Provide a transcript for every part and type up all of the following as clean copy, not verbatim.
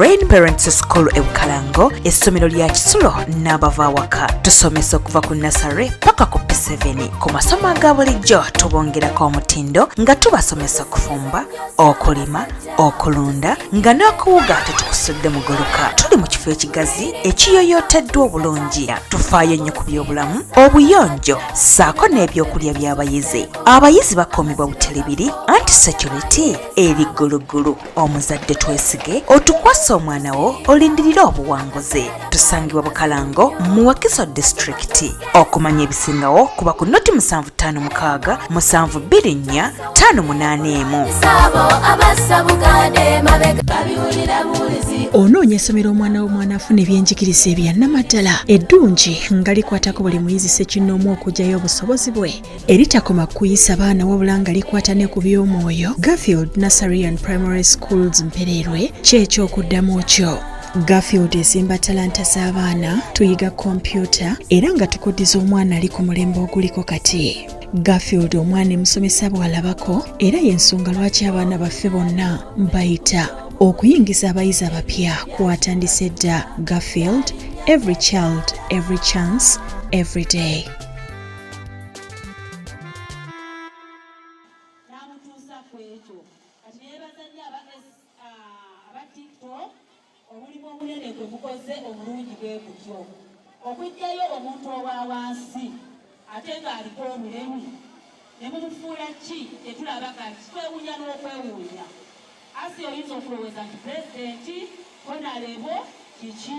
Brain Parents School e Bukalango, essomero lya kisulo n'abava awaka. Tusomesa okuva ku nasare paka ku P7. Ku masomo aga bulijjo tubongerako omutindo nga tubasomesa okufumba, okulima, okulunda nga n'okuwuga tetukusudde muguluka. Tuli mu kifo ekigazi ekiyoyooteddwa obulungi. Tufaayo nnyo ku byobulamu, obuyonjo ssaako n'ebyokulya by'abayizi. Abayizi bakuumibwa butelebiri anti security eri gguluggulu. Omuzadde twesige otukwasa omwana wo olindirire obuwanguzi. Tusangibwa Bukalango mu Wakiso disitulikiti. Okumanya ebisingawo kuba ku noti 756 724 581. Onoonya essomero omwana wo mwana afuna ebyenjigiriza ebyannamaddala eddungi nga likwatako buli muyizi ssekinnoomu okuggyayo obusobozi bwe, eritakoma kuyisa baana wabula nga likwata ne ku by'omwoyo. Garfield Nursery and Primary Schools Mpereerwe kyekyokuddamu kyo. Garfield ezimba talanta z'abaana, tuyiga kompyuta era nga tukuddiza omwana ali ku mulembe oguliko kati. Garfield omwana emusomesa bw'alabako era y'ensonga lwaki abaana baffe bonna bayita. Okuyingiza abayizi abapya kwatandise dda. Garfield, every child, every chance, every day. N'amutuusa ku ekyo. Kati neebaza nnyo aba TikTok omulimu omunene gwe mukoze omulungi bwe gutyo, okuggyayo omuntu owa wansi ate ng'aliko obulemu ne mumufuula ki tetulaba. Kati twewuunya n'okwewuunya. Asi oyinza okulowooza nti pulezidenti honourable kiki,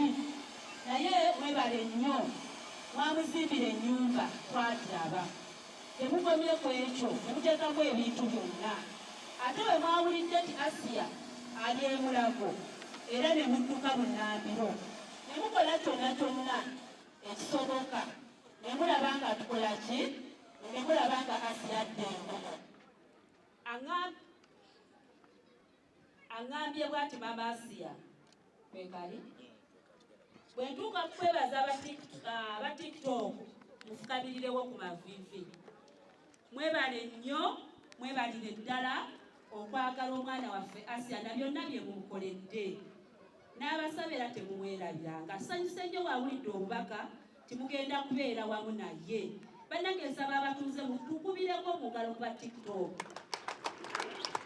naye mwebale nnyo, mwamuzimbira ennyumba twagiraba. Temukomye ku ekyo, ne muteekako ebintu byonna. Ate bwe mwawulidde nti Asiya ali e Mulago era ne mudduka bunnambiro ne mukola kyonna kyonna ekisoboka ne mulaba nga tukola ki, ne mulaba nga Asiya adda engogo. Aŋŋambye bw'ati Maama Asiya kwekali bwe ntuuka kukwebaza aba TikTok mufukabirirewo ku maviivi. Mwebale nnyo, mwebalire ddala okwagala omwana waffe Asiya na byonna bye mumukoledde. N'abasaba era temumwerabiranga. Tusanyuse nnyo bw'awulidde obubaka timugenda kubeera wamu naye. Bannange nsaba abatuuze mutukubireko mu ngalo kuba TikTok.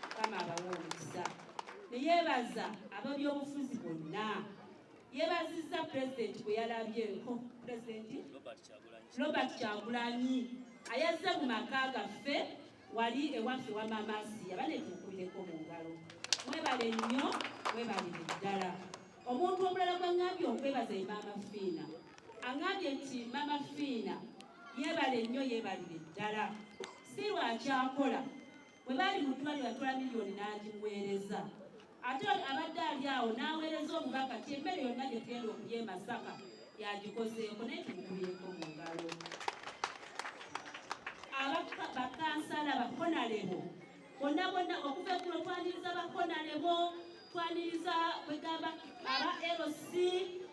Mukama abawe omukisa. Ne yeebaza ab'ebyobufuzi bonna. Yeebazizza pulezidenti bwe yalabye pulezidenti Robert Kyagulanyi ayazze mu maka gaffe wali ewaffe wa Maama Asiya. Bane tumukubireko mu ngalo. Mwebale nnyo, mwebalire ddala. Omuntu omulala gwe ŋŋambye okwebaza ye Maama Fiina. Aŋŋambye nti Maama Fiina yeebale nnyo, yeebalire ddala. Si lwakyakola. Bwe baali mu ddwaliro yatwala miliyoni n'agimuweereza. Ate abadde ali awo n'aweereza omubaka ti emmere yonna gye tugenda okulya e Masaka yagikozeeko, naye tumukubireko mu ngalo. Bakansala bakonalebo bonna bonna okuva eggulo twaniriza bakonalebo, twaniriza kwegamba aba LC,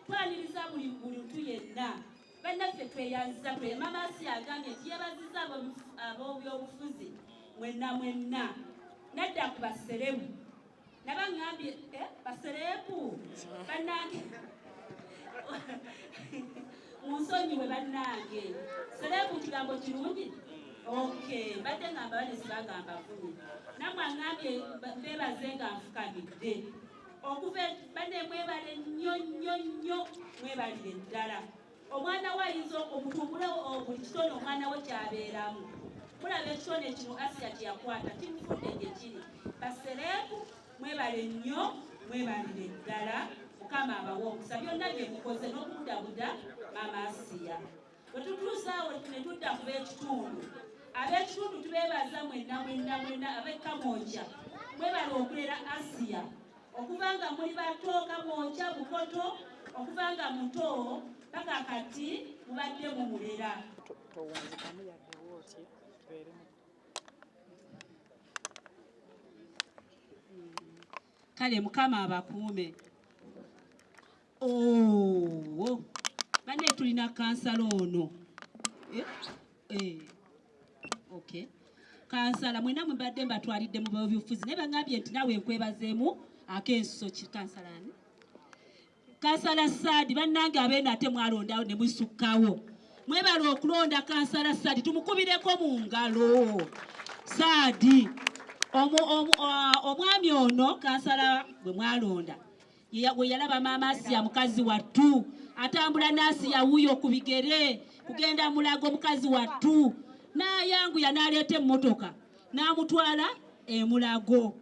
twaniriza buli muntu yenna. Bannaffe tweyanziza twe Maama Asiya agambye nti yeebazizza ab'obyobufuzi mwenna mwenna. Nadda ku baserebu nabaŋŋambye baserebu bannange munsonyiwe bannange. Serebu kigambo kirungi. Okay, mbadde ngamba bane sibagamba funye. Nammwe aŋŋambye mbeebaze nga nfukamidde. Okuva banne mwebale nnyo nnyo nnyo, mwebalire ddala. Omwana we ayinza omutumbule buli kitone omwana we ky'abeeramu. Mulaba ekitone kino Asiya kye yakwata kimufudde gye kiri. Basereebu mwebale nnyo, mwebalire ddala. Mukama abawe omukisa byonna bye mukoze n'okubudabuda Maama Asiya. Bwe tutuuse awo ne tudda ku b'ekitundu. Ab'ekitundu tubeebaza mwenna mwenna mwenna ab'e Kamwokya. Mwebale okulera Asiya. Okuva nga muli bato Kamwokya Bukoto, okuva nga muto paka kati mubadde mumulera. Kale Mukama abakuume. Oh, banne tulina kansala ono. Okay. Kansala mwena mwe mbadde mbatwalidde mu byobufuzi naye bangambye nti naawe nkwebazeemu ak'ensuso. Ki kansala ani? Kansala Saadi bannange abeeno ate mwalondawo ne musukkawo. Mwebale okulonda Kansala Saadi, tumukubireko mu ngalo. Saadi omwami ono kansala gwe mwalonda bwe yalaba maama Asiya mukazi wattu atambula n'Asiya wuuyo ku bigere kugenda Mulago mukazi wattu n'ayanguya n'aleeta emmotoka n'amutwala e Mulago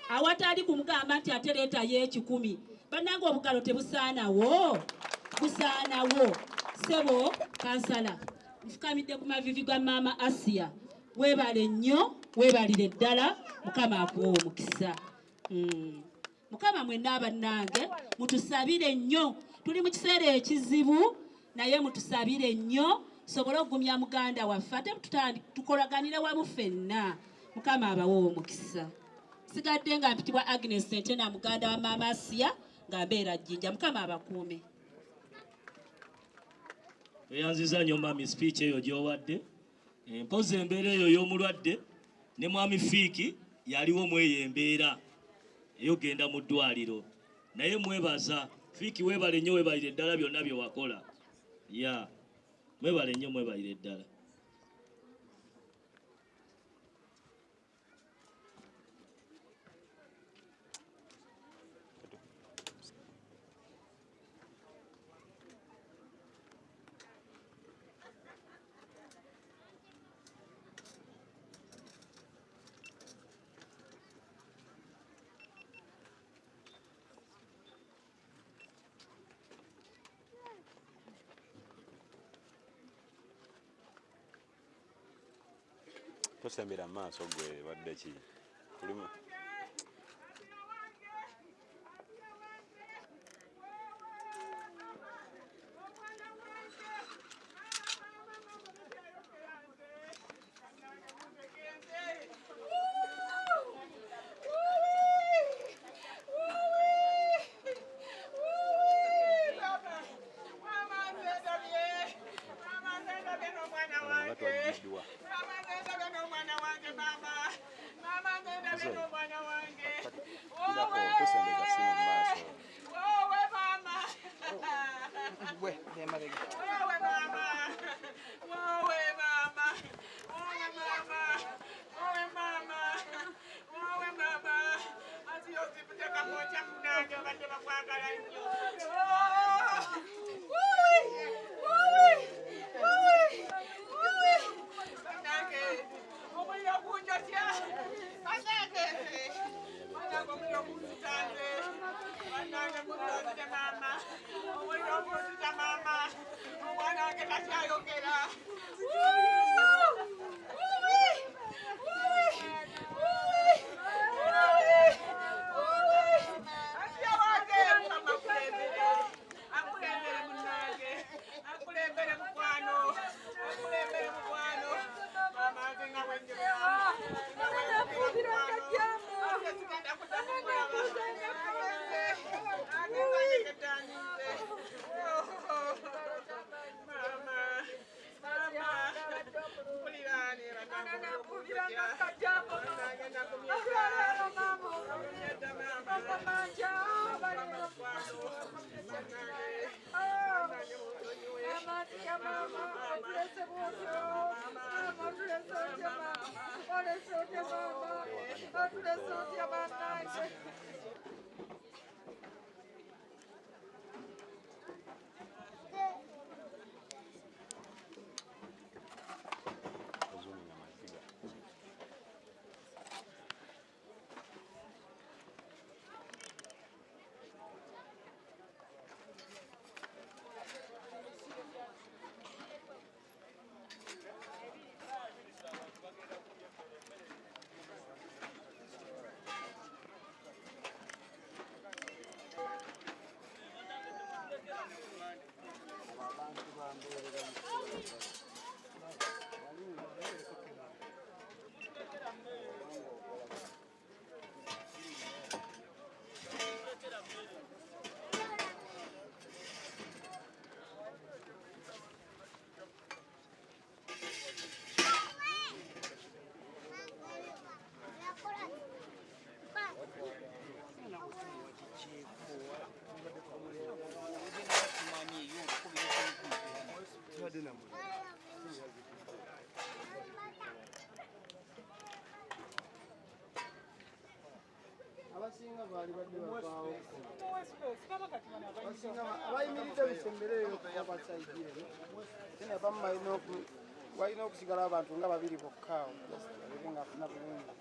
awatali kumugamba nti ate leetayo 1,000. Bannange obugalo tebusaanawo, busaanawo. Ssebo kansala, nfukamidde ku mavivi ga maama Asiya, weebale nnyo, weebalire ddala, Mukama akuwa omukisa. Mukama mwenna bannange mutusabire nnyo, tuli mu kiseera ekizibu naye mutusabire nnyo sobole okugumya muganda waffe ate tukolaganire wamu ffenna. Mukama abawe omukisa. Sigadde nga mpitibwa Agnes Sentena, muganda wa maama Asiya, nga mbeera Jjinja. Mukama abakuume. Tweyanziza nnyo mami speech eyo gy'owadde. Mpozi embeera eyo y'omulwadde ne mwami Fiiki yaliwo mweyo embeera ey'okugenda mu ddwaliro, naye mwebaza Fiiki, weebale nnyo, weebalire ddala byonna bye wakola. Ya mwebale nnyo, mwebalire ddala. Tosembera maaso gwe, wadde ki tulimu. Nga twajjiddwa. Mzee, kirako tosembeza simu mu maaso. Gwe emabega. Ozuminga maziga. Abasinga baali badde bavaawo. Abayimiridde bisembereyo okubasaidire. Tena abamu balina okusigala abantu nga babiri bokka awo just abeere ng'afuna bulungi.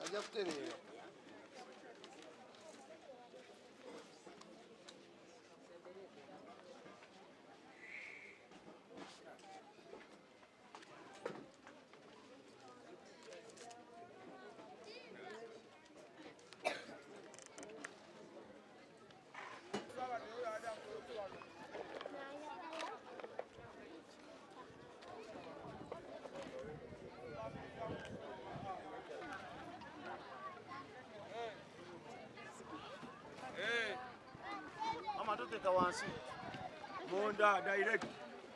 Ajja kutereera. Mama toteeka wansi munda direct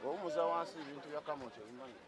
owumuza wansi ebintu bya kamoti obimanyi.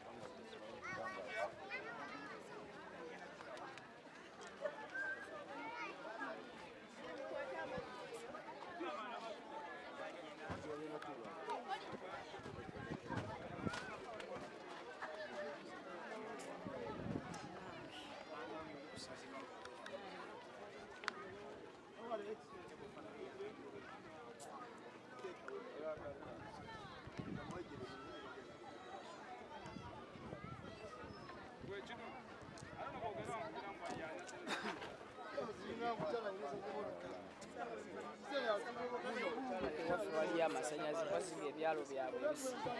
Ewaffe waliyo amasannyalaze baziga ebyalo byabwe ebisinga.